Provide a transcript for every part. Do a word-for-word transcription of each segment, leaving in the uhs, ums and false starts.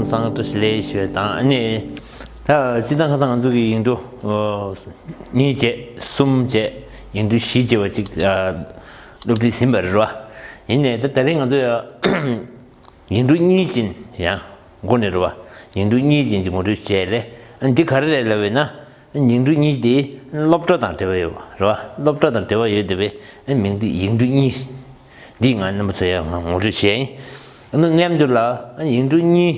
སང་བཀྲ་ཤིས་བདེ་ལེགས་ཞུ་དང་། ཨ་ནི་ད་སྤྱིར་བཏང་ཁ་སང་ང་ཚོ་གི་ཡིག་འབྲུ་གཉིས་བྱས་གསུམ་བྱས་ཡིག་འབྲུ་བཞི་བྱས་པ་ཅིག་སློབ་ཁྲིད་ཟིན་པ་རེད་བ། ཡིན་ནའི་ད་དེ་རིང་ང་ཚོ་ཡ་ཡིག་འབྲུ་གཉིས་ཅན་ཡང་མགོ་ནས་རེད་བ། ཡིག་འབྲུ་གཉིས་ཅན་གྱི་ངོ་སྤྲོད་བྱས་ལས། ཨ་འདི་ག་རེ་རེད་ལབ་པས་ན། ཡིག་འབྲུ་གཉིས་དེ་སློབ་གྲྭ་དང་འབྲེལ་བ་ཡོད་པ་རེད་བ། སློབ་གྲྭ་དང་འབྲེལ་བ་ཡོད་བསྡད་པས་མིང་དེ་ཡིག་འབྲུ་གཉིས། འདི་ང་རྣམ་པ་ཚོ་ཡང་ངོ་སྤྲོད་བྱས་ཡིན། ཨ་ནི་མཉམ་དུ་ལ་ཡིག་འབྲུ་གཉིས་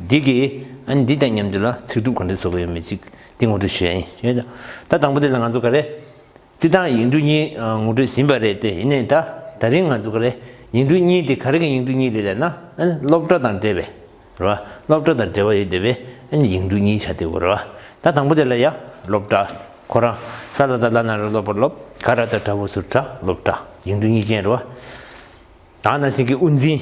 འདི་གི་ཨ་ནི་འདི་དང་མཉམ་དུ་ལ་ཚིག་གྲུབ་ག་འདྲ་བཟོ་དགོས་ཡོད་མེད་ཅིག་འདི་ངོ་སྤྲོད་བྱས་ཡིན། ད་དང་པོ་དེ་ལ་ང་ཚོ་ག་རེ། སྤྱིར་བཏང་ཡིག་འབྲུ་གཉིས་ངོ་སྤྲོད་ཟིན་པ་རེད་དེ། ཡིན་ནའི་ད་དེ་རིང་ང་ཚོ་ག་རེ། ཡིག་འབྲུ་གཉིས་དེ་ག་རེ་གི་ཡིག་འབྲུ་གཉིས་རེད་ལབ་ན། ཨ་ནི་སློབ་གྲྭ་དང་འབྲེལ་བའི་རེད་བ། སློབ་གྲྭ་དང་འབྲེལ་བ་ཡོད་བསྡད་པས་ཨ་ནི་ཡིག་འབྲུ་གཉིས་ཆགས་བསྡད་ཡོད་རེད་བ། ད་དང་པོ་དེ་ལ་ཡ་སློབ་གྲྭ། ཁོ་རང་ས་ལ་བཏགས་སླ་ན་རོ་སློ་བ་སློབ། ག་ར་བཏགས་སྒྲ་འོག་ས་གྲྭ། སློབ་གྲྭ། ཡིག་འབྲུ་གཉིས་ཅན་རེད་བ། ད་ནང་བཞིན་གྱི་དབུ་འཛིན་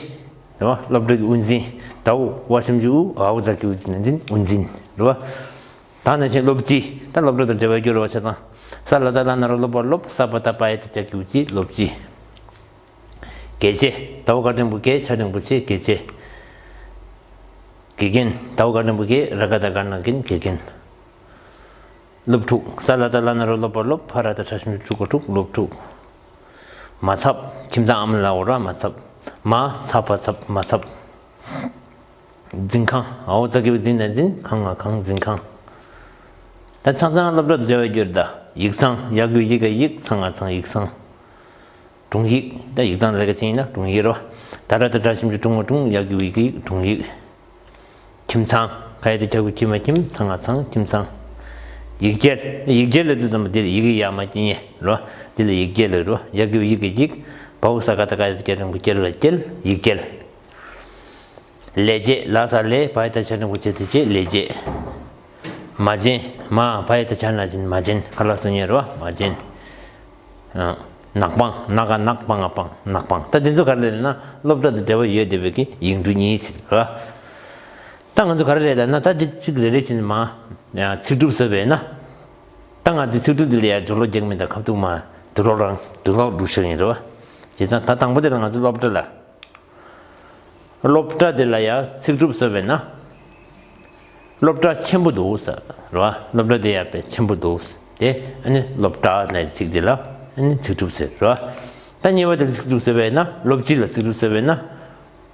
རེད་བ། སློབ་གྲྭ་གི་དབུ་འཛིན། ད་འོག་ས་ཞབས་ཀྱུ་དབུ་འོག་ས་གི་དབུ་འཛིན་ནན་ཏན་དབུ་འཛིན་རེད་བ། ད་ནང་བཞིན་སློབ་སྤྱི། ད་སློབ་གྲྭ་དང་འབྲེལ་བ་སྐྱོར་བ་ཆ་ཚང་། ས་ལ་བཏགས་སླ་ན་རོ་སློ་བ་སློབ། ས་པ་བཏགས་སྤ་ཡ་བཏགས་སྤྱ་གི་གུ་སྤྱི། སློབ་སྤྱི། དགེ་ཆེ། ད་འོག་ག་འགྲེང་བུ་དགེ། ཆ་འགྲེང་བུ་ཆེ། དགེ་ཆེ། དགེ་རྒན། ད་འོག་ག་འགྲེང་བུ་དགེ། ར་ག་བཏགས་རྒ་ན་རྒན། དགེ་རྒན། སློབ་ཕྲུག་ས་ལ་བཏགས་སླ་ན་རོ་སློ་བ་སློབ། ཕ་ར་བཏགས་ཕྲ་ཞབས་ཀྱུ་ཕྲུ་གུ་ཕྲུག་སློབ་ཕྲུག་མ་ཚབ། ཁྱིམ་ཚང་ཨ་མ་ལ་འོ་ར་མ་ཚབ། མ་ཚ་བ་ཚབ། མ་ཚབ། འཛིན་ཁང་། འོག་ས་གི་དབུ་འཛིན་ནན་འཛིན། ཁང་ང་ཁང་། འཛིན་ཁང་། ད་ཚང་ཚང་སློབ་གྲྭ་དང་འབྲེལ་བ་སྐྱོར། ད་ཡིག་ཚང་། ཡ་གི་གུ་ཡི་ག་ཡིག་ཚང་ང་ཚང་། ཡིག་ཚང་། དྲུང་ཡིག་ད་ཡིག་ཚང་ལས་ཀ་བྱེད་ཡིན་ན་དྲུང་ཡིག་རེད་བ། ད་ར་བཏགས་སྒྲ་ཞབས་ཀྱུ་སྒྲུ་ང་སྒྲུང་། ཡ་གི་གུ་ཡི་ག་ཡིག་དྲུང་ཡིག་ཁྱིམ་ཚང་། ཁ་ཡ་བཏགས་ཁྱ་གི་གུ་ཁྱི་མ་ཁྱིམ། ཚང་ང་ཚང་། ཁྱིམ་ཚང་། ཡིག་སྐྱེལ། ཡིག་སྐྱེལ་ལབ་དུས་ཙམ་པ་འདི་ལ་ཡི་གེ་ཡ་མ་སྐྱེ་ཉེ་རོ། འདི་ལ་ཡིག་སྐྱེལ་ལབ་རོ། ཡ་གི་གུ་ཡི་ག་ཡིག་བ་འོག་ས་ག་བཏགས་སྒ་ཡ་བཏགས་སྒྱ་འགྲེང་བུ་སྒྱེལ་ལ་སྒྱེལ། ཡིག་སྐྱེལ། ལས་བྱེད། ལ་ས་ལས། བ་ཡ་བཏགས་བྱ་འགྲེང་བུ་བྱེད་དེ་བྱེད། ལས་བྱེད། མ་བྱན། མ་བ་ཡ་བཏགས་བྱ་ན་བྱིན། མ་བྱན། ཁ་ལག་བཟོ་མཁན་རོ། མ་བྱན། ཨ། ནག་པང་། ན་ག་ནག་པ་ང་པང་། ནག་པང་། ད་འདི་ཚོ་ག་རེ་རེད་ན་སློབ་གྲྭ་དང་འབྲེལ་བ་ཡོད་བསྡད་པའི་གི་ཡིག་འབྲུ་གཉིས་ཅིག་རེད། ད་ང་ཚོ་ག་རེ་རེད་ལབ་ན། ད་འདི་གཅིག་རེ་རེ་བྱས་ནས་མ་ཚིག་གྲུབ་བཟོས་པས་ན། ད་ང་འདི་ཚིག་གྲུབ་འདི་ལ་ཡ་སྦྱོར་ཀློག་རྒྱག་མིན་ད་ཁ་ཐུག་མ་འདི་ཀློག་རང་འདི་ཀློག་འགྲོ་ཤེས་ཡིན་རེད་བ། བྱས་ཙང་ད་དང་པོ་དེ་ལ་ང་ཚོ་སློབ་གྲྭ་ལ། སློབ་གྲྭ་དེ་ལ་ཡང་ཚིག་གྲུབ་བཟོས་པས་ན། སློབ་གྲྭ་ཆེན་པོ་འདུག་ཟེར་རེད་བ། སློབ་གྲྭ་དེ་ཡང་དཔེ་ཆེན་པོ་འདུག་ཟེར་ཏེ། ཨ་ནི་སློབ་གྲྭ་ལབ་ཚིག་དེ་ལ་ཨ་ནི་ཚིག་གྲུབ་ཟེར་རེད་བ། ད་གཉིས་པ་དེ་ལ་ཚིག་གྲུབ་བཟོས་པས་ན། སློབ་སྤྱི་ལ་ཚིག་གྲུབ་བཟོས་པས་ན།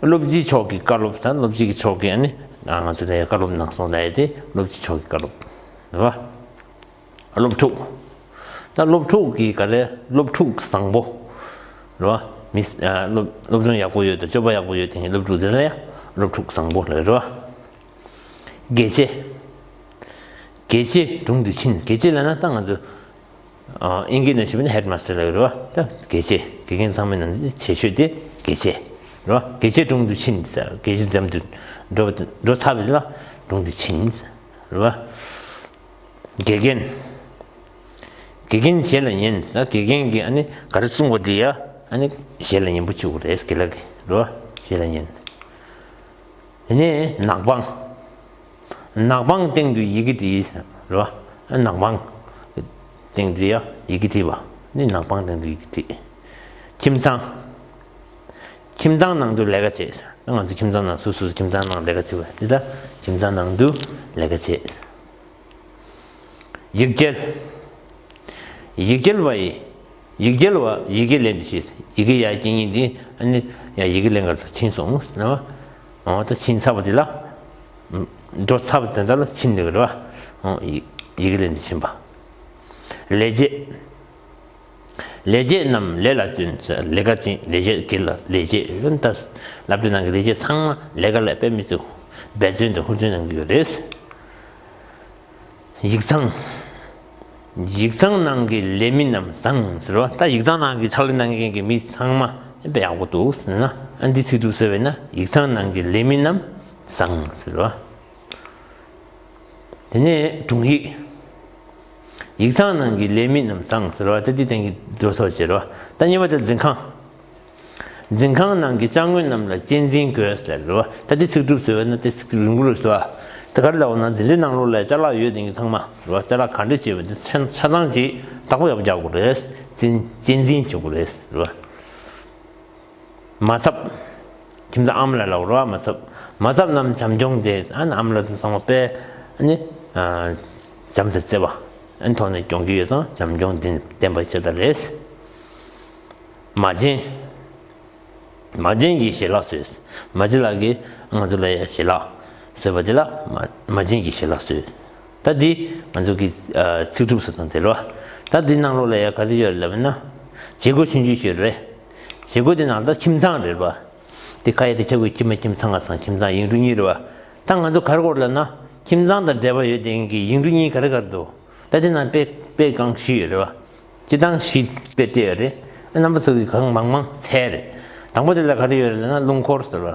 སློབ་སྤྱི་མཆོག་གི་བཀའ་སློབ་ཟེར། སློབ་སྤྱི་གི་མཆོག་གི་ཨ་ནི་ང་ཚོ་ལ་ཡང་བཀའ་སློབ་གནང་སོང་ལབ་ཡ་དེ་སློབ་སྤྱི་མཆོག་གི་བཀའ་སློབ་རེད་བ། སློབ་ཕྲུག་ད་སློབ་ཕྲུག་གི་ག་རེ། སློབ་ཕྲུག་བཟང་པོ་རེད་བ། མི་ཨ་སློབ་སློབ་སྦྱོང་ཡག་པོ་ཡོད་དང་སྤྱོད་པ་ཡག་པོ་ཡོད་དེ་སློབ་ཕྲུག་ཟེར་ན་ཡང་སློབ་ཕྲུག་བཟང་པོ་ལབ་རེད་བ། དགེ་ཆེ། དགེ་ཆེ་དྲུང་དུ་ཕྱིན། དགེ་ཆེ་ལབ་ན་ད་ང་ཚོ་ཨ་ཨིན་སྐད་ནང་བཤད་པ་ན་ཧེཌ་མ་སི་ཊར་ལབ་རེད་བ། ད་དགེ་ཆེ་དགེ་རྒན་ཚང་མའི་ནང་ནས་ཆེ་ཤོས་དེ་དགེ་ཆེ་རེད་བ། དགེ་ཆེ་དྲུང་དུ་ཕྱིན་ཟེར། དགེ་ཆེ་འགྲམ་དུ་འགྲོ་འགྲོ་ཚར་བ་དེ་ལ་དྲུང་དུ་ཕྱིན་རེད་བ། དགེ་རྒན། དགེ་རྒན་ཞལ་ལ་ཉན། ད་དགེ་རྒན་གྱིས་ཨ་ནི་ག་རེ་གསུང་བ་དེ་ཡ་ཨ་ནི་ཞལ་ལ་ཉན་པོ་བྱེད་དགོས་རེད། དགེ་ལགས་ཀྱིས་རོ། ཞལ་ལ་ཉན། དེ་ནས་ནག་པང་། ནག་པང་སྟེང་དུ་ཡི་གེ་བྲིས་རོ། ཨ་ནག་པང་སྟེང་དུ་ཡ་ཡི་གེ་བྲིས་པ་ནི་ནག་པང་སྟེང་དུ་ཡི་གེ་བྲིས། ཁྱིམ་ཚང་། ཁྱིམ་ཚང་ནང་དུ་ལས་ཀ་བྱེད། ད་ང་ཚོ་ཁྱིམ་ཚང་ནང་སོ་སོ་ཁྱིམ་ཚང་ནང་ལས་ཀ་བྱེད་པ་འདི་ད་ཁྱིམ་ཚང་ནང་དུ་ལས་ཀ་བྱེད། ཡིག་སྐྱེལ། ཡིག་སྐྱེལ་བ་ཡི། ཡིག་སྐྱེལ་བ་ཡི་གེ་ལེན་དུ་ཕྱིན། ཡི་གེ་ཡར་སྐྱེལ་མཁན་དེ་ཨ་ནི་ཡར་ཡི་གེ་ལེན་ག་ལ་ཕྱིན་སོང་ཟེར་ན། འོ་ད་ཕྱིན་ཚར་བ་དེ་ལ་འགྲོ་ཚར་བ་དེ་འདྲ་ལ་ཕྱིན་འདུག་རེད་བ། འོ་ཡི་ཡི་གེ་ལེན་དུ་ཕྱིན་པ། ལས་བྱེད། ལས་བྱེད་རྣམས་ལས་ལ་བརྩོན་ཟེར། ལས་ཀ་བྱེད་ལས་བྱེད་དགེ་ལ་ལས་བྱེད་ཡོད་ད། སློབ་གྲྭ་ནང་གི་ལས་བྱེད་ཚང་མ་ལས་ཀ་ལ་དཔེ་མི་སྲིད་འབད་བརྩོན་དང་ཧུར་བརྩོན་གནང་གི་ཡོད་རེད། ཡིག་ཚང་། ཡིག་ཚང་ནང་གི་ལས་མི་རྣམས་བཟང་ཟེར་བ། ད་ཡིག་ཚང་ནང་གི་ཕྱག་ལས་གནང་མཁན་གྱི་མི་ཚང་མ་དཔེ་ཡག་པོ་འདུག་ཟེར་ན། ཨ་འདི་ཚིག་གྲུབ་བཟོས་པས་ན་ཡིག་ཚང་ནང་གི་ལས་མི་རྣམས་བཟང་ཟེར་བ། དེ་ནས་དྲུང་ཡིག་ཡིག་ཚང་ནང་གི་ལས་མི་རྣམས་བཟང་ཟེར་བ་དེ་འདི་སྟེང་གི་འགྲོ་སོགས་བྱེད་རོ། ད་གཉིས་པ་དེ་འཛིན་ཁང་། འཛིན་ཁང་ནང་གི་ཅ་དངོས་རྣམས་ལ་གཅེས་འཛིན་དགོས་ཟེར་རོ། ད་འདི་ཚིག་གྲུབ་བཟོས་པ་ན་དེ་ཚིག་རིང་པོ་རེད་ཟེར་བ། ད་ག་རེ་ལབ་འོ་ན་འཛིན་གྲྭའི་ནང་ལོགས་ལ་ཅ་ལག་ཡོད་དེ་གི་ཚང་མ་རོ། ཅ་ལག་ག་འདྲ་བྱས་པ་དེ་ཆ་ཆ་ཚང་ཅིག་བདག་པོ་ཡག་པོ་རྒྱག་དགོས་རེད། འཛིན་གཅེས་འཛིན་བྱེད་དགོས་རེད་རོ། མ་ཚབ། ཁྱིམ་ཚང་ཨ་མ་ལ་ལབ་རོ། མ་ཚབ། མ་ཚབ་རྣམས་བྱམས་སྐྱོང་སྟེ། ཨ་ནི་ཨ་མ་ལོ་ཚང་མ་དཔེ་ཨ་ནི་ཨ་བྱམས་བརྩེ་བ་ཨ་ནི་ཐོག་ནས་སྐྱོང་གི་ཡོད་ཙང་བྱམས་སྐྱོང་ལྡན་ལྡན་པ་ཞིག་ད་རེད། མ་བྱན། མ་བྱན་གྱིས་ཞལ་ལག་བཟོས། མ་བྱན་ལགས་ཀྱིས་ང་ཚོ་ལ་ཞལ་ལག་བཟོས་པ་དེ་ལ་མ་མ་བྱན་གྱིས་ཞལ་ལག་བཟོས། ད་འདི་ང་ཚོ་གི་ཨ་ཚིག་གྲུབ་སུ་དང་དེ་རོ། ད་འདི་ནང་ལོགས་ལ་ཡ་ག་རེ་ཡོད་རེད་ལབ་ན། བྱེད་སྒོ་ཆུང་ཆུང་ཞིག་རེད། བྱེད་སྒོ་དེ་ནང་ད་ཁྱིམ་ཚང་རེད་པ། དེ་ཁ་ཡ་དེ་ཁྱབ་ཀྱི་ཁྱིམ་མ་ཁྱིམ་ཚང་ང་ཚང་ཁྱིམ་ཚང་ཡིག་འབྲུ་གཉིས་རེད་པ། ད་ང་ཚོ་ག་རེ་དགོས་ལབ་ན། ཁྱིམ་ཚང་དང་འབྲེལ་བ་ཡོད་དེ་གི་ཡིག་འབྲུ་གཉིས་ག་རེ་ག་རེ་འདུག་ད་དེ་ནང་དཔེ་དཔེ་གང་བཞི་ཡོད་རེད་པ། སྤྱི་བཏང་བཞི་དཔེ་སྤྲད་ཡོད་རེད། རྣམ་པ་ཚོ་གི་གང་མང་མང་འཚལ་རེད། དང་པོ་དེ་ལ་ག་རེ་ཡོད་རེད་ལབ་ན་རླུང་འཁོར་ཟེར་བ།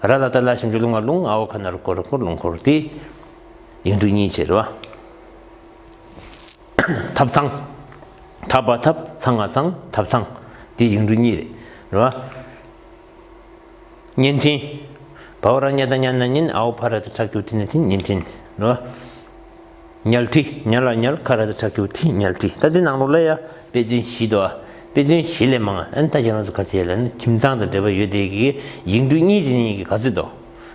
ར་ལ་བཏགས་རླ་ཞབས་ཀྱུ་རླུ་ང་རླུང་། འ་འོག་ག་ན་རོ་འཁོར་རོ་འཁོར་རླུང་འཁོར་དེ། ཡིག་འབྲུ་གཉིས་བྱས་རེད་པ། ཐབ་ཚང་། ཐ་བ་ཐབ་ཚ་ང་ཚང་ཐབ་ཚང་། དེ་ཡིག་འབྲུ་གཉིས་རེད། རེད་པ། བརྙན་འཕྲིན། བ་འོག་ར་ཉ་བཏགས་རྙ་ན་རྙན། འ་འོག་ཕ་ར་བཏགས་ཕྲ་གི་གུ་ཕྲི་ན་ཕྲིན། བརྙན་འཕྲིན། རེད་པ། ཉལ་ཁྲི། ཉ་ལ་ཉལ་ཁ་ར་བཏགས་ཁྲ་གི་གུ་ཁྲི། ཉལ་ཁྲི། ད་འདི་ནང་ལོགས་ལ་ཡ་དཔེ་མཚོན་བཞི་འདུག་པ། དཔེ་མཚོན་བཞི་ལས་མང་། ཨ་ནི་ད་ཁྱེད་རང་ཚོ་ག་ཚོད་ལབ་ན་ཁྱིམ་ཚང་དང་འབྲེལ་བ་ཡོད་དེ་གི་ཡིག་འབྲུ་གཉིས་ཅན་གྱི་ག་ཚོད་འདུག་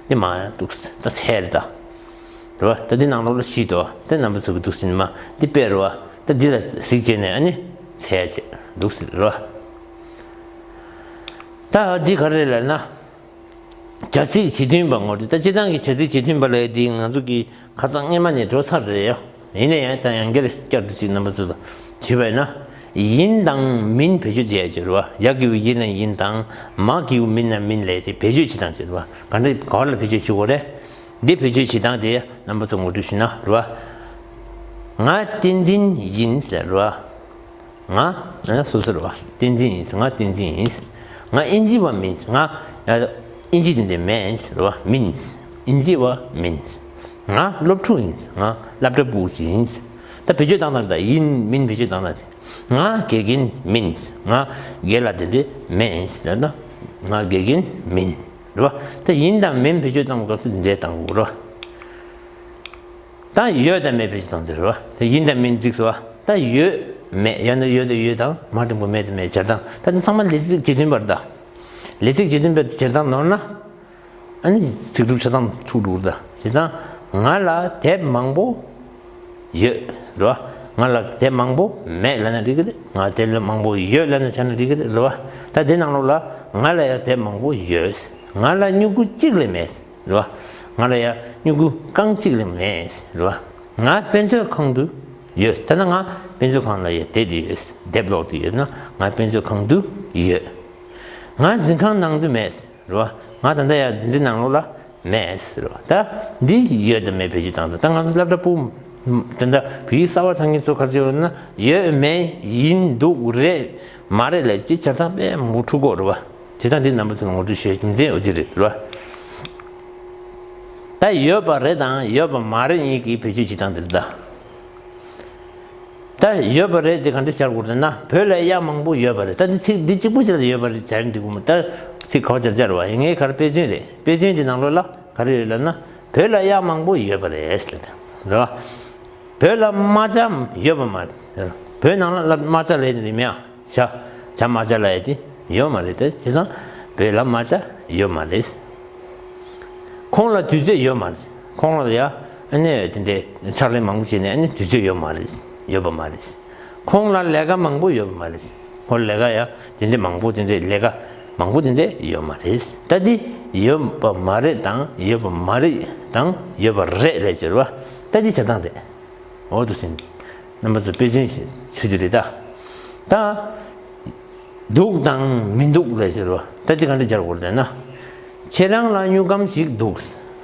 འདི་མང་འདུག་ད་འཚལ་རེད་ད། རེད་པ། ད་འདི་ནང་ལོགས་ལ་བཞི་འདུག་པ། ད་རྣམ་པ་ཚོ་གི་འདུག་སེ་ནི་མ་འདི་དཔེ་རེད་པ། ད་འདི་ལ་གཟིགས་བྱས་ནས་ཨ་ནི་འཚལ་བྱས་འདུག་སེ་རེད་པ། ད་འདི་ག་རེ་ལབ་ན། བྱ་ཚིག་ཇི་མཐུན་པ་ངོ་སྤྲོད། ད་སྤྱིར་བཏང་གི་བྱ་ཚིག་ཇི་མཐུན་པ་ལབ་ཡ་འདི་ང་ཚོ་གི་ཁ་སང་སྔས་མ་ནས་འགྲོ་ཚར་རེད་ཡ། ཡིན་ན་ཡང་ད་ཡང་བསྐྱར་བསྐྱར་དུ་ཅིག་རྣམ་པ་ཚོ་ལ་ཞུས་པ་ཡིན་ན། ཡིན་དང་མིན་བེད་སྤྱོད་བྱེད་ཡ་ཅིག་རེད་པ། ཡ་གི་གུ་ཡི་ལ་ཡིན་དང་། མ་གི་གུ་མི་ན་མིན་ལབ་ཡ་དེ་བེད་སྤྱོད་བྱེད་སྟངས་ཅིག་རེད་པ། ག་འདྲ་ག་བ་ལ་བེད་སྤྱོད་བྱེད་དགོས་རེད། འདི་བེད་སྤྱོད་བྱེད་སྟངས་དེ་རྣམ་པ་ཚོ་ངོ་སྤྲོད་ཞུས་ན་རེད་པ། ང་བསྟན་འཛིན་ཡིན་ཟེར་རེད་པ། ང་ཨ་སོ་སོ་རེད་པ། བསྟན་འཛིན་ཡིན། ང་བསྟན་འཛིན་ཡིན། ང་དབྱིན་ཇི་བ་མིན། ང་ཨ་དབྱིན་ཇི་དེ་འདྲ་མིན་རེད་པ། མིན། དབྱིན་ཇི་བ་མིན། ང་སློབ་ཕྲུག་ཡིན། ང་སློབ་གྲྭ་ཕྲུ་གུ་ཞིག་ཡིན། ད་བེད་སྤྱོད་བཏང་སྟངས་དང་ཡིན་མིན་བེད་སྤྱོད་བཏང་སྟངས་དེ། ང་དགེ་རྒན་མིན། ང་རྒན་ལགས་དེ་འདྲ་མིན་ཟེར་ན། ང་དགེ་རྒན་མིན། རེད་པ། ད་ཡིན་དང་མིན་བེད་སྤྱོད་བཏང་བའི་སྐབས་སུ་འདི་འདྲ་བཏང་དགོས་རེད་པ། ད་ཡོད་དང་མེད་བེད་སྤྱོད་བཏང་དེ་རེད་པ། ད་ཡིན་དང་མིན་གཟིགས་སོ། ད་ཡོད་མེད། ཡང་ན་ཡོད་དང་ཡོད་དང་མ་འགྲིག་པོ་མེད་དང་མེད་སྦྱར་སྟངས། ད་འདི་ཚང་མ་ལས་ཚིག་ཇེ་མཐུན་པར་གདའ། ལས་ཚིག་ཇེ་མཐུན་པའི་སྦྱར་སྟངས་ནོར་ན། ཨ་ནི་ཚིག་གྲུབ་ཆ་ཚང་འཁྲུག་འགྲོ་གི་རེད་ད། བྱས་ཙང་ང་ལ་དེབ་མང་པོ་ཡོད་རེད་པ། ང་ལ་དེབ་མང་པོ་མེད་ལབ་ན་འགྲིག་གི་རེད། ང་དེབ་མང་པོ་ཡོད་ལབ་ན་བྱས་ན་འགྲིག་གི་རེད་རེད་པ། ད་དེ་ནང་ལོགས་ལ་ང་ལ་ཡང་དེབ་མང་པོ་ཡོད། ང་ལ་སྨྱུ་གུ་གཅིག་ལས་མེད། རེད་པ། ང་ལ་ཡང་སྨྱུ་གུ་རྐང་གཅིག་ལས་མེད། རེད་པ། ང་དཔེ་མཛོད་ཁང་དུ་ཡོད། ད་ནི་ང་དཔེ་མཛོད་ཁང་ལ་ཡང་བསྡད་དེ་ཡོད། དེབ་ཀློག་དེ་ཡོད་ན་ང་དཔེ་མཛོད་ཁང་དུ་ཡོད། ང་འཛིན་ཁང་ནང་དུ་མེད། རེད་པ། ང་ད་ལྟ་ཡང་འཛིན་གྲྭའི་ནང་ལོགས་ལ་མེད། རེད་པ། ད་འདི་ཡོད་དང་མེད་བེད་སྤྱོད་བཏང་འདུག་ད་ང་ཚོ་སློབ་གྲྭ་ཕྲུ་གུ་ད་ལྟ་བོད་ཡིག་གསར་པ་ཚང་གི་ཚོ་ག་རེ་བྱེད་ན། ཡོད་མེད་ཡིན་འདུག་རེད་མ་རེད་ལབ་ཅིག་སྦྱར་སྟངས་དཔེ་མང་པོ་འཁྲུག་གི་རེད་པ། བྱས་ཙང་འདི་རྣམ་པ་ཚོ་ལ་ངོ་སྤྲོད་ཞུ་རྒྱུ་མཚན་འོ་དེ་རེད་རེད་པ། ད་ཡོད་པ་རེད་དང་ཡོད་པ་མ་རེད་གཉིས་ཀྱི་བེད་སྤྱོད་བྱེད་སྟངས་དེ་རེད་ད། ད་ཡོད་པ་རེད་དེ་ག་འདྲ་སྦྱར་དགོས་རེད་ན། བོད་ལ་གཡག་མང་པོ་ཡོད་པ་རེད། ད་འདི་ཚིག་འདི་གཅིག་པུ་ཅིག་ལ་ཡོད་པ་རེད་སྦྱར་འགྲིག་གི་མ་རེད། ད་ཚིག་ག་པར་སྦྱར་སྦྱར་བ་ཡིན། ངས་ག་རེ་དཔེ་མཚོན་རེད། དཔེ་མཚོན་འདི་ནང་ལོགས་ལ་ག་རེ་ཡོད་ལབ་ན། བོད་ལ་གཡག་མང་པོ་ཡོད་པ་རེད་ཟེར་རེད་པ། བོད་ལ་རྨ་བྱ་ཡོད་པ་མ་རེད། བོད་ནང་ལ་རྨ་བྱ་ལབ་ནི་མེད་ཨ། བྱ། བྱ་རྨ་བྱ་ལབ་ཡ་དེ་ཡོད་མ་རེད་དེ། བྱས་ཙང་བོད་ལ་རྨ་བྱ་ཡོད་མ་རེད། ཁོང་ལ་དུས་ཚོད་ཡོད་མ་རེད། ཁོང་ལ་ཡ་ཨ་ནི་དེ་འདྲའི་ཕྱག་ལས་མང་པོ་བྱས་ནས་ཨ་ནི་དུས་ཚོད་ཡོད་མ་རེད། ཡོད་པ་མ་རེད། ཁོང་ལ་ལས་ཀ་མང་པོ་ཡོད་པ་མ་རེད། ཁོང་ལ་ལས་ཀ་ཡ་དེ་འདྲའི་མང་པོ་དེ་འདྲའི་ལས་ཀ་མང་པོ་དེ་འདྲའི་ཡོད་མ་རེད། ད་འདི་ཡོད་པ་མ་རེད་དང་ཡོད་པ་མ་རེད་དང་ཡོད་པ་རེད་ལབ་ཀྱི་རེད་པ། ད་འདི་བྱ་སྟངས་རེད། འོ་དེ་བཞིན་རྣམ་པ་ཚོ་དཔེ་མཚོན་ཞིག་ཚུལ་དུ་རེད་ད། ད་འདུག་དང་མི་འདུག་ལབ་ཀྱི་རེད་པ། ད་འདི་ག་འདྲ་སྦྱར་དགོས་རེད་ན། ཁྱེད་རང་ལ་སྨྱུ་སྒམ་ཞིག་འདུག་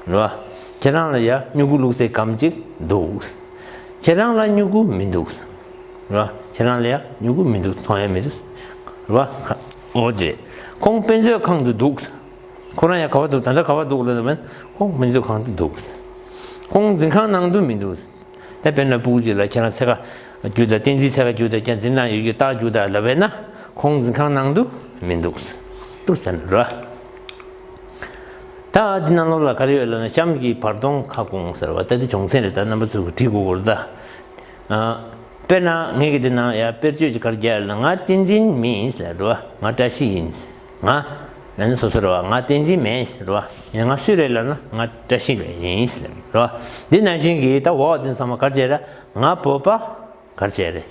རེད་པ། ཁྱེད་རང་ལ་ཡ་སྨྱུ་གུ་བླུགས་སའི་སྒམ་ཅིག་འདུག་ཁྱེད་རང་ལ་སྨྱུ་གུ་མི་འདུག་རེད་པ། ཁྱེད་རང་ལ་ཡ་སྨྱུ་གུ་མི་འདུག་མཐོང་ཡ་མི་འདུག་རེད་པ། འོ་དེ། ཁོང་དཔེ་མཛོད་ཁང་དུ་འདུག་ཁོ་རང་ཡ་ག་པར་འདུག་ད་ལྟ་ག་པར་འདུག་ལབ་ན། ཁོང་དཔེ་མཛོད་ཁང་དུ་འདུག་ཁོང་འཛིན་ཁང་ནང་དུ་མི་འདུག་ད་དཔེར་ན་ཕྲུ་གུ་ཅིག་ལ་ཁྱེད་རང་འཚོལ་ཁ་རྒྱུགས་དང་། བསྟན་འཛིན་འཚོལ་ཁ་རྒྱུགས་དང་། ཁྱེད་འཛིན་གྲྭ་ཡོད་རྒྱུ་རྟགས་རྒྱུགས་དང་ལབ་པས་ན། ཁོང་འཛིན་ཁང་ནང་དུ་མི་འདུག་འདུག་ཟེར་ན་རེད་པ། ད་འདི་ནང་ལོགས་ལ་ག་རེ་ཡོད་ལབ་ན། གཤམ་གྱི་བར་སྟོང་ཁ་སྐོང་ཟེར་བ། ད་འདི་སྦྱོང་ཚན་རེད། ད་རྣམ་པ་ཚོས་བྲིས་དགོས་ཀྱི་རེད་ད། ཨ། དཔེར་ན་ངས་ཀྱི་འདི་ནང་ཡ་དཔེར་བརྗོད་ཅིག་ག་རེ་རྒྱག་ལབ་ན། ང་བསྟན་འཛིན་མིན་ཟེར་རེད་པ། ང་བཀྲ་ཤིས་ཡིན། ང་ ཡང་ན་སོ་སོ་རེད་བ། ང་བསྟན་འཛིན་མིན་ཟེར་བ། ཡང་ང་སུ་རེད་ལབ་ན་ང་བཀྲ་ཤིས་ལགས་ཡིན་ཟེར་རེད་བ། འདི་ནང་བཞིན་གྱི་ད་འོག་འདི་ཚང་མ་ག་རེ་བྱས་རེད། ང་བོད་པ། ག་རེ་བྱས་རེད།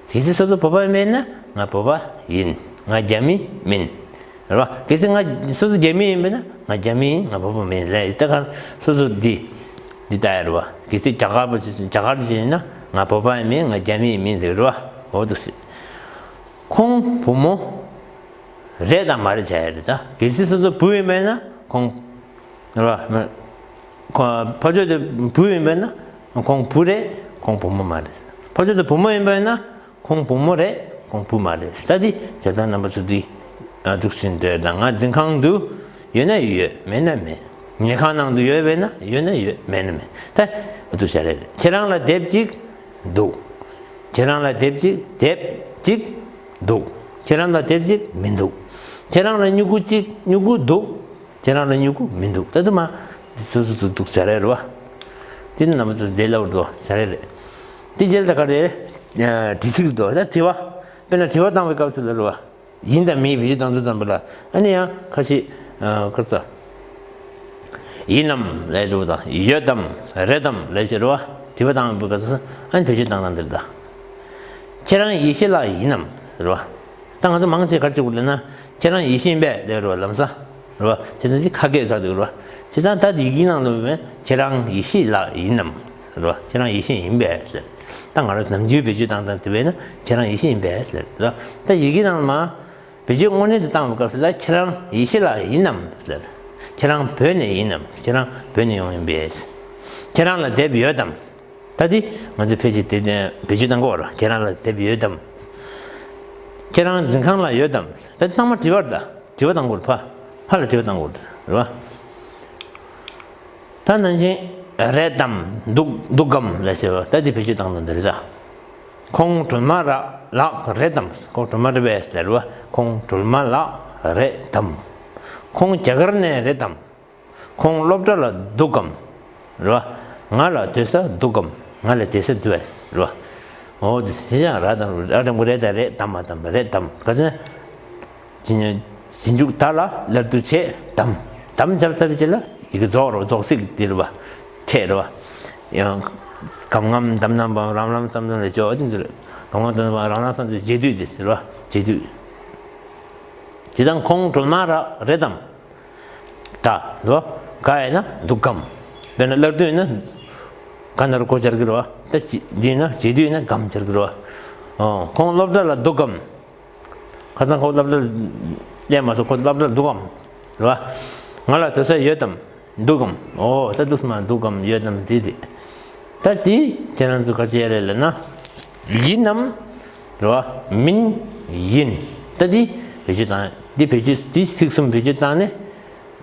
གལ་སྲིད་སོ་སོ་བོད་པ་ཡིན་པས་ན་ང་བོད་པ་ཡིན། ང་རྒྱ་མི་མིན། རེད་བ། གལ་སྲིད་ང་སོ་སོ་རྒྱ་མི་ཡིན་པས་ན་ང་རྒྱ་མི་ཡིན། ང་བོད་པ་མིན་ལབ་ཡ་ད་ག་སོ་སོ་འདི་འདི་ལྟ་ཡ་རེད་བ། གལ་སྲིད་རྒྱ་གར་པ་ཞིག་རྒྱ་གར་ཞིག་ཡིན་ན་ང་བོད་པ་ཡིན་མིན། ང་རྒྱ་མི་ཡིན་མིན་ཟེར་རེད་བ། འོ་འདུག་སེ། ཁོང་བུ་མོ་རེད་དང་མ་རེད་བྱ་ཡ་རེད་ད། གལ་སྲིད་སོ་སོ་བུ་ཡིན་པས་ན་ཁོང་རེད་བ། ཁོ་ཕར་ཕྱོགས་དེ་བུ་ཡིན་པས་ན་ཁོང་བུ་རེད། ཁོང་བུ་མོ་མ་རེད། ཕར་ཕྱོགས་དེ་བུ་མོ་ཡིན་པས་ན་ཁོང་བུ་མོ་རེད། ཁོང་བུ་མ་རེད། ད་འདི་བྱེད་སྟངས་རྣམ་པ་ཚོ་འདི་འདུག་སེ་འདོད་དང་། ང་འཛིན་ཁང་དུ་ཡོད་ན་ཡོད། མེད་ན་མེད། ཉལ་ཁང་ནང་དུ་ཡོད་པས་ན་ཡོད་ན་ཡོད། མེད་ན་མེད། ད་འདུག་བྱ་རེད། ཁྱེད་རང་ལ་དེབ་ཅིག་འདུག་ཁྱེད་རང་ལ་དེབ་ཅིག་དེབ་ཅིག་འདུག་ཁྱེད་རང་ལ་དེབ་ཅིག་མི་འདུག་ཁྱེད་རང་ལ་སྨྱུ་གུ་ཅིག་སྨྱུ་གུ་འདུག་ཁྱེད་རང་ལ་སྨྱུ་གུ་མི་འདུག་ད་དུ་མ་སོ་སོ་སོ་འདུག་བྱ་རེད་རེད་བ། དེ་ནི་རྣམ་པ་ཚོ་བདེ་སླ་བོར་འདུག་བྱ་རེད་རེད། དེ་རྗེས་ལ་ག་རེ་དྲི་ཚིག་འདུག་ད་དྲི་བ། དཔེར་ན་དྲི་བ་བཏང་བའི་སྐབས་སུ་ལ་རེད་བ། ཡིན་དང་མིན་བེད་སྤྱོད་བཏང་དུས་ཙམ་པ་ལ་ཨ་ནི་ཡང་ཁ་ཤས་ཁ་ཚ། ཡིན་ནམ་ལབ་རེད་བ་དང་། ཡོད་དམ་རེད་དམ་ལབ་ཤེས་རེད་བ། དྲི་བ་བཏང་བའི་སྐབས་སུ་ཨ་ནི་བེད་སྤྱོད་བཏང་སྟངས་འདི་རེད་ད། ཁྱེད་རང་ཡེ་ཤེས་ལགས་ཡིན་ནམ་ཟེར་བ། ད་ང་ཚོ་མང་ཆེ་ག་རེ་བྱེད་དགོས་ལབ་ན། ཁྱེད་རང་ཡེ་ཤེས་ཡིན་པས་ལབ་རེད་བ། ལམ་སང་རེད་བ། བྱས་ཙང་འདི་ཁ་སྐད་ཆགས་འདུག་རེད་བ། བྱས་ཙང་ད་འདི་ཡི་གེའི་ནང་ལ་ཡོད་པའི་ཁྱེད་རང་ཡེ་ཤེས་ལགས་ཡིན་ནམ་ཟེར་བ། ཁྱེད་རང་ཡེ་ཤེས་ཡིན་པས་ཟེར། ད་ང་རང་ནམ་རྒྱུན་བེད་སྤྱོད་བཏང་སྟངས་དེ་བས་ན་ཁྱེད་རང་ཡེ་ཤེས་ཡིན་པས་ཟེར་རེད་བ། ད་ཡི་གེའི་ནང་ལ་མ་བེད་སྤྱོད་དངོས་གནས་དེ་བཏང་བའི་སྐབས་སུ་ལ་ཁྱེད་རང་ཡེ་ཤེས་ལགས་ཡིན་ནམ་ཟེར། ཁྱེད་རང་བོད་ནས་ཡིན་ནམ། ཁྱེད་རང་བོད་ནས་ཡོང་ཡིན་པས། ཁྱེད་རང་ལ་དེབ་ཡོད་དམ། ད་འདི་ང་ཚོས་ཕལ་ཆེར་དེ་བེད་སྤྱོད་བཏང་གི་ཡོད་རེད། ཁྱེད་རང་ལ་དེབ་ཡོད་དམ། ཁྱེད་རང་འཛིན་ཁང་ལ་ཡོད་དམ། ད་འདི་ཚང་མ་དྲི་བ་རེད་ད། དྲི་བ་བཏང་གི་ཡོད་རེད། ཕ་ཕ་ལ་དྲི་བ་བཏང་གི་ཡོད་རེད་བ། ད་ནང་བཞིན་རེད་དམ། འདུག་འདུག་གམ་ལབ་ཟེར་བ། ད་འདི་བེད་སྤྱོད་བཏང་སྟངས་འདི་རེད་ད། ཁོང་སྒྲོལ་མ་ར་ལགས་རེད་དམ། ཁོང་སྒྲོལ་མ་རེད་པས་ཟེར་བ། ཁོང་སྒྲོལ་མ་ལགས་རེད་དམ། ཁོང་རྒྱ་གར་ནས་རེད་དམ། ཁོང་སློབ་གྲྭ་ལ་འདུག་གམ། རེད་བ། ང་ལ་སྡོད་ས་འདུག་གམ། ང་ལ་བསྡད་ས་འདུག་གས། རེད་བ། འོ་དེ་བྱས་ཙང་ར་དང་ར་དང་པོ་རེད་དང་རེད་དམ་མ་དམ་པ་རེད་དམ། ག་ཚོད་ན། རྗེས་རྗེས་འཇུག་ད་ལ་སླར་བསྡུ་བྱས་དམ། དམ་བྱབ་ཚར་བའི་རྗེས་ལ་ཡི་གེ་རྫོགས་རེད་བ། རྫོགས་ཚིག་འདི་རེད་བ། ཁྲེད་རེད་བ། ཡང་གམ་ངམ་དམ་ནམ་བམ་རམ་ལམ་སམ་སམ་ལས་ཅོ་ཨ་ཅིན་ཟེར། གམ་ངམ་དམ་ནམ་བམ་རམ་ལམ་སམ་ཟེར་རྗེས་བསྡུས་དེ་ཟེར་བ། རྗེས་བསྡུས། བྱས་ཙང་ཁོང་སྒྲོལ་མ་ར་རེད་དམ། ད་འདུག་ག་ཡིན་ན་འདུག་གམ། དཔེར་ན་སླར་བསྡུ་ཡིན་ན་ག་ན་རོ་གོ་སྦྱར་གི་རེད་བ། ད་ཅི་འདི་ཡིན་ན་རྗེས་བསྡུ་ཡིན་ན་གམ་སྦྱར་གི་རེད་བ། ཨོ་ཁོང་སློབ་གྲྭ་ལ་འདུག་གམ། ཁ་སང་ཁོ་སློབ་གྲྭ་སླེབས་མ་སོང་། ཁོ་སློབ་གྲྭར་འདུག་གམ། རེད་བ། ང་ལ་སྡོད་ས་ཡོད་དམ། འདུག་གམ། ཨོ་ད་འདུག་སེ་མ་འདུག་གམ་ཡོད་དམ་དེ་དེ། ད་དེ་ཁྱེད་རང་ཚོ་ག་རེ་བྱེད་ཡ་རེད་ལབ་ན། ཡིན་ནམ། རེད་བ། མིན། ཡིན། ད་དེ་བེད་སྤྱོད་བཏང་། འདི་བེད་སྤྱོད་འདི་ཚིག་གསུམ་བེད་སྤྱོད་བཏང་ནས།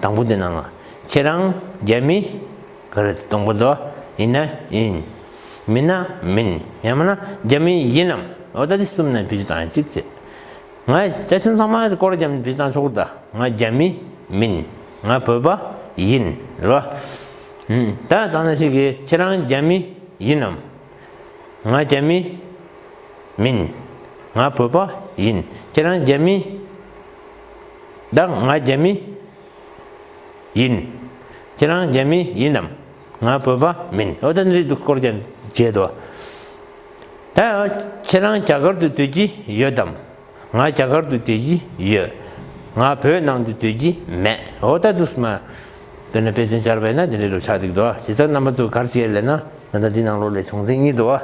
དང་པོ་དེ་ནང་ལ། ཁྱེད་རང་རྒྱ་མི། ག་རེ་གཏོང་པ་དོ། ཡིན་ན་ཡིན། མིན་ན་མིན། ཡང་མིན་ན་རྒྱ་མི་ཡིན་ནམ། འོ་ད་དེ་གསུམ་ནས་བེད་སྤྱོད་བཏང་ཡ་གཅིག་བྱེད། ང་ད་ཐེངས་ཚང་མ་སྐོར་རྒྱབ་ནས་བེད་སྤྱོད་བཏང་ཆོག་གི་རེད་ད། ང་རྒྱ་མི་མིན། ང་བོད་པ་ཡིན། རེད་བ། ད་ད་ནང་བཞིན་གྱི་ཁྱེད་རང་རྒྱ་མི་ཡིན་ནམ། ང་རྒྱ་མི་མིན། ང་བོད་པ་ཡིན། ཁྱེད་རང་རྒྱ་མི། ད་ང་རྒྱ་མི་ཡིན། ཁྱེད་རང་རྒྱ་མི་ཡིན་ནམ། ང་བོད་པ་མིན། འོ་ད་འདི་འདུག་སྐོར་ཀྱང་བྱས་དོ། ད་ཁྱེད་རང་རྒྱ་གར་དུ་སྡོད་ཀྱི་ཡོད་དམ། ང་རྒྱ་གར་དུ་སྡོད་ཀྱི་ཡོད། ང་བོད་ནང་དུ་སྡོད་ཀྱི་མེད། འོ་ད་འདུག་སེ་མ། དེ་ནས་དཔེ་མཚོན་སྦྱར་བས་ན་དེ་འདྲ་རུ་ཆགས་འདུག་དོ། བྱས་ཙང་རྣམ་པ་ཚོ་ག་རེ་བྱེད་ལབ་ན། ད་ལྟ་འདི་ནང་ལོགས་ལ་སྦྱོང་ཚན་གཉིས་འདུག་བ།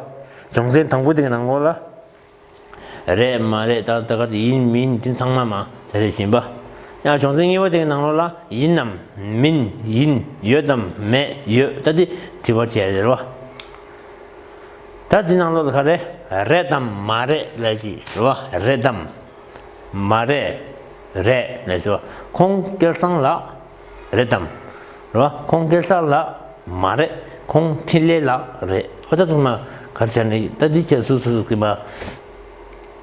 སྦྱོང་ཚན་དང་པོ་དེ་གི་ནང་ལོགས་ལ། རེད་མ་རེད་དང་ད་ག་དེ་ཡིན་མིན་དེ་ཚང་མ་མ་དེ་རེད་བཞིན་པ། ཡང་སྦྱོང་ཚན་གཉིས་པ་དེ་གི་ནང་ལོགས་ལ་ཡིན་ནམ་མིན་ཡིན་ཡོད་དམ་མེད་ཡོད་ད་དེ་དྲི་བ་བྱས་རེད་བ། ད་དེ་ནང་ལོགས་ལ་ག་རེ་རེད་དམ་མ་རེད་ལབ་ཀྱི་རེད་བ། རེད་དམ་མ་རེད། རེད་ལབ་ཀྱི་བ། ཁོང་སྐལ་བཟང་ལགས་རེད་དམ། རེད་བ། ཁོང་སྐལ་བཟང་ལགས་མ་རེད། ཁོང་འཕྲིན་ལས་ལགས་རེད། ཨོ་ད་ཚང་མ་ག་རེ་བྱས་ནས་ད་འདི་ཁྱེད་སུ་སུ་སུ་གི་མ།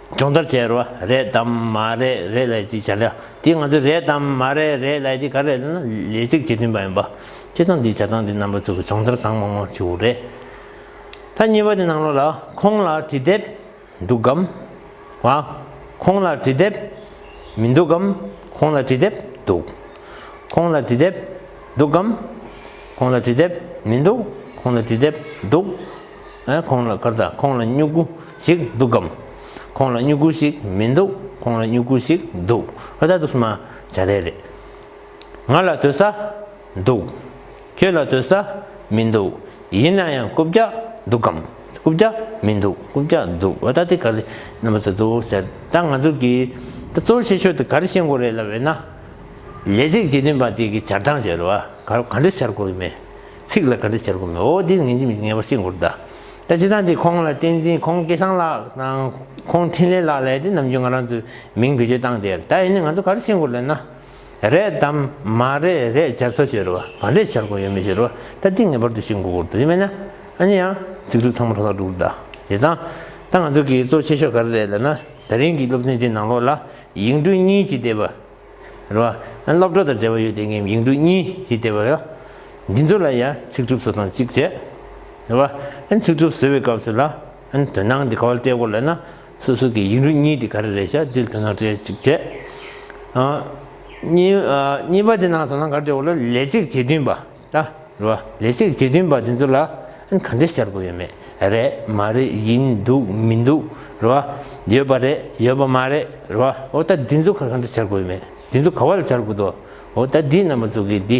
སྦྱོང་བརྡར་བྱས་རོ། རེད་དམ་མ་རེད། རེད་ལབ་དེ་བྱ་ལ་དེ་ང་ཚོ་རེད་དམ་མ་རེད། རེད་ལབ་དེ་ག་རེ་རེད་ན་ལས་ཚིག་བྱེད་མཐུན་པ་ཡིན་པ། བྱས་ཙང་འདི་བྱ་སྟངས་འདི་རྣམ་པ་ཚོ་གི་སྦྱོང་བརྡར་གང་མང་མང་བྱེད་དགོས་རེད། ད་གཉིས་པ་དེ་ནང་ལོགས་ལ་ཁོང་ལ་འབྲི་དེབ་འདུག་གམ། བ། ཁོང་ལ་འབྲི་དེབ་མི་འདུག་གམ། ཁོང་ལ་འབྲི་དེབ་ འདུག་ཁོང་ལ་འབྲི་དེབ་འདུག་གམ། ཁོང་ལ་འབྲི་དེབ་མི་འདུག་ཁོང་ལ་འབྲི་དེབ་འདུག་ཨ་ཁོང་ལ་ག་རེ་ད། ཁོང་ལ་སྨྱུ་གུ་ཞིག་འདུག་གམ། ཁོང་ལ་སྨྱུ་གུ་ཞིག་མི་འདུག་ཁོང་ལ་སྨྱུ་གུ་ཞིག་འདུག་ཨ་ད་འདུག་སེ་མར་བྱ་རེ་རེད། ང་ལ་སྡོད་ས་འདུག་ཁྱོད་ལ་སྡོད་ས་མི་འདུག་ཡིན་ན་ཡང་རྐུབ་བཀྱག་འདུག་གམ། རྐུབ་བཀྱག་མི་འདུག་རྐུབ་བཀྱག་འདུག་འོ་ད་དེ་ག་རེ་རྣམ་པ་ཚོ་འདུག་ཟེར། ད་ང་ཚོ་གིས་ད་གཙོ་ཆེ་ཤོས་དེ་ག་རེ་ཤེས་དགོས་རེད་ལབ་པས་ན། ལས་ཚིག་བྱེད་དུས་པ་དེ་གི་སྦྱར་སྟངས་བྱེད་རོགས་ག་ག་འདྲ་སྦྱར་དགོས་ཡོད་མེད། ཚིག་ལ་ག་འདྲ་སྦྱར་དགོས་མེད། འོ་དེ་ངེས་ཅན་ངེས་པར་ཤེས་དགོས་རེད་ད། ད་སྤྱིར་བཏང་དེ་ཁོང་ལ་བསྟན་འཛིན་ཁོང་སྐལ་བཟང་ལགས་དང་ཁོང་འཕྲིན་ལས་ལགས་ལས་དེ་ནམ་རྒྱུན་ང་རང་ཚོས་མིང་བེད་སྤྱོད་བཏང་དེ་ད་ཡིན་ནའི་ང་ཚོ་ག་རེ་ཤེས་དགོས་ལབ་ན། རེད་དམ་མ་རེད། རེད་སྦྱར་ས་ཤོད་རོགས། ག་འདྲས་སྦྱར་དགོས་ཡོད་མེད་ཤོད་རོགས། ད་འདི་ངེས་པར་དུ་ཤེས་དགོས་ཀྱི་འདུག་ཡིན་མིན་ན་ཨ་ནི་ཡང་ཚིག་གྲུབ་ཚང་མ་འཕྲོ་བརླག་འགྲོ་གི་འདུག་བྱས་ཙང་ད་ང་ཚོ་གི་གཙོ་ཆེ་ཤོས་ག་རེ་རེད་ལབ་ན། ད་རིང་གི་སློབ་ཚན་འདི་ནང་ལོགས་ལ་ཡིག་འབྲུ་གཉིས་ཀྱིས་བསྡེབས་པ་རེད་བ། ཨ་སློབ་གྲྭ་དང་འབྲེལ་བ་ཡོད་དེ་ངས་ཡིག་འབྲུ་གཉིས་ཀྱིས་བསྡེབས་པ་རེད། འདི་ཚོ་ལ་ཡང་ཚིག་གྲུབ་བཟོ་སྟངས་གཅིག་བྱས་རེད་བ། ཨ་ཚིག་གྲུབ་བཟོ་བའི་སྐབས་སུ་ལ་ཨ་དོན་སྣང་འདི་ག་པར་སྤྲད་དགོས་ལབ་ན། སོ་སོ་གི་ཡིག་འབྲུ་གཉིས་དེ་ག་རེ་རེད་ཤག་འདིར་དོ་སྣང་སྤྲད་ཅིག་བྱས། ཨ། གཉིས་ཨ་གཉིས་པ་དེ་ནང་དོ་སྣང་ག་རེ་སྤྲད་དགོས་ལབ་ལས་ཚིག་བྱེད་དུས་པ་ད་རེད་བ། ལས་ཚིག་བྱེད་དུས་པ་དེ་ཚོ་ལ་ཨ་ག་འདྲས་སྦྱར་དགོས་ཡོད་མེད། རེད་མ་རེད་ཡིན་འདུག་མི་འདུག་རེད་བ། ཡོད་པ་རེད་ཡོད་པ་མ་རེད་རེད་བ། འོ་ད་འདི་ཚོ་ག་ག་འདྲས་སྦྱར་དགོས་ཡོད་མེད། འདི་ཚོ་ག་བ་ལ་སྦྱར་དགོས་འདུག་འོ་ད་འདི་རྣམ་པ་ཚོ་གིས་འདི་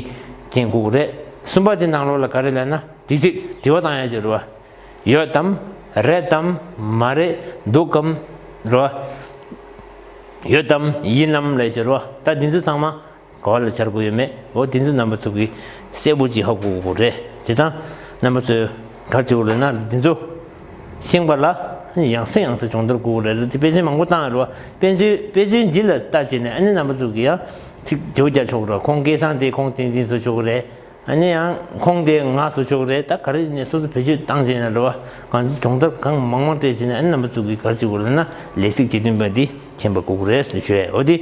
མཁྱེན་དགོས་ཀྱི་རེད། གསུམ་པ་དེ་ནང་ལོགས་ལ་ག་རེ་ལབ་ན་དྲི་ཚིག་དྲི་བ་བཏང་ཡ་ཅིག་རེད་བ། ཡོད་དམ། རེད་དམ། མ་རེད། འདུག་གམ། རེད་བ། ཡོད་དམ། ཡིན་ནམ་ལབ་ཤེས་རེད་བ། ད་འདི་ཚོ་ཚང་མ་ག་བ་ལ་སྦྱར་དགོས་ཡོད་མེད། འོ་འདི་ཚོ་རྣམ་པ་ཚོ་གིས་གསལ་པོ་ཅིག་ཧ་གོ་དགོས་རེད། དེ་དང་རྣམ་པ་ཚོས་ག་རེ་བྱེད་དགོས་རེད་ན་འདི་ཚོ་ཤེས་པ་ལ་ཡང་སེ་ཡང་སེ་སྦྱོང་བརྡར་དགོས་རེད། དེ་དཔེ་མཚོན་མང་པོ་བཏང་ཡོད་རེད་བ། དཔེ་མཚོན་དཔེ་མཚོན་འདི་ལ་ལྟ་བྱས་ནས་ཨ་ནི་རྣམ་པ་ཚོ་གིས་ཡང་ཚིག་བརྗེ་པོ་རྒྱག་ཆོག་གི་རེད། ཁོང་སྐལ་བཟང་དེ་ཁོང་བསྟན་འཛིན་བཟོ་ཆོག་གི་རེད། ཨ་ནི་ཡང་ཁོང་དེ་ང་བཟོ་ཆོག་གི་རེད། ད་ག་རེ་ཡིན་ནའི་སོ་སོ་བེད་སྤྱོད་བཏང་བྱས་ན་རེད་བ། གང་ཅི་སྦྱོང་བརྡར་གང་མང་མང་སྤྲད་བྱས་ནས་ཨ་ནི་རྣམ་པ་ཚོ་གིས་ག་རེ་བྱེད་དགོས་ལབ་ན་ལས་ཚིག་བྱེད་དུས་པ་འདི་མཁྱེན་པ་དགོས་ཀྱི་རེད་ཟེར་ནས་ཞུ་ཡས། འོ་དེ་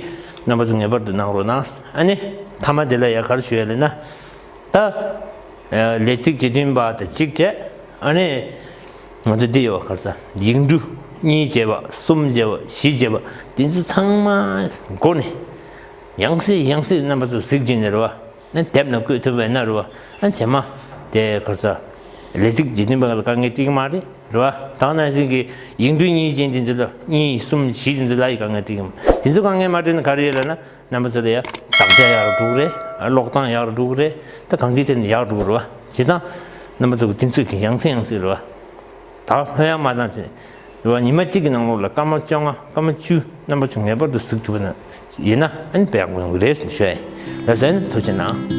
རྣམ་པ་ཚོ་ངེས་པར་དུ་གནང་རོགས་གནང་། ཨ་ནི་མཐའ་མ་དེ་ལ་ཡང་ག་རེ་ཞུ་ཡས་ལབ་ན། ད་ལས་ཚིག་བྱེད་དུས་པ་དང་གཅིག་བྱས། ཨ་ནི་ང་ཚོ་འདི་ཡོད་ག་རེ་ཟ། ཡིག་འབྲུ་གཉིས་བྱས་པ་གསུམ་བྱས་པ་བཞི་བྱས་པ་འདི་ཚོ་ཚང་མ་མགོ་ནས་ཡང་སེ་ཡང་སེ་རྣམ་པ་ཚོ་གཟིགས་བྱས་ནས་རེད་བ། ཨ་དེབ་ནང་བཀོད་ཐུབ་པ་ཡིན་ན་རེད་བ། ཨ་རྗེས་མ་དེ་ག་རེ་ཟ། ལས་ཚིག་བྱེད་དུས་པ་ལ་དཀའ་ངལ་འཕྲད་ཀྱི་མ་རེད་རེད་བ། ད་ནང་བཞིན་གྱི་ཡིག་འབྲུ་གཉིས་ཅན་དེ་ཚོ་ལ་གཉིས་གསུམ་བཞི་དེ་ཚོ་ལ་ཡི་དཀའ་ངལ་འཕྲད་ཀྱི་མ། དེ་ཚོ་དཀའ་ངལ་མ་འཕྲད་ན་ག་རེ་ཡོད་ལབ་ན། རྣམ་པ་ཚོ་ལ་ཡང་དག་ཆ་ཡག་རུ་འགྲོ་གི་རེད། ཀློག་སྟངས་ཡག་རུ་འགྲོ་གི་རེད། ད་གང་ཅིའི་ཐད་ནས་ཡག་རུ་འགྲོ་གི་རེད་བ། བྱས་ཙང་རྣམ་པ་ཚོ་གི་དེ་ཚོ་གི་ཡང་སེ་ཡང་སེ་རེད་བ། ད་ལྷོད་ཡངས་མ་བཏང་བྱས་རེད་བ། ཉི་མ་གཅིག་གི་ནང་ལོགས་ལ་སྐར་མ་བཅོ་ལྔ་སྐར་མ་བཅུ་རྣམ་པ་ཚོ་ངེས་པར་དུ་གཟིགས་ཐུབ་པ་ན་ཡིན་ན་ཨ་ནི་དཔེ་ཡག་པོ་ཡོང་གི་རེད་ཟེར་ནས་ཞུ་ཡ་ཡིན། ལགས་སོ། ཨ་ནི་ཐུགས་རྗེ་གནང་།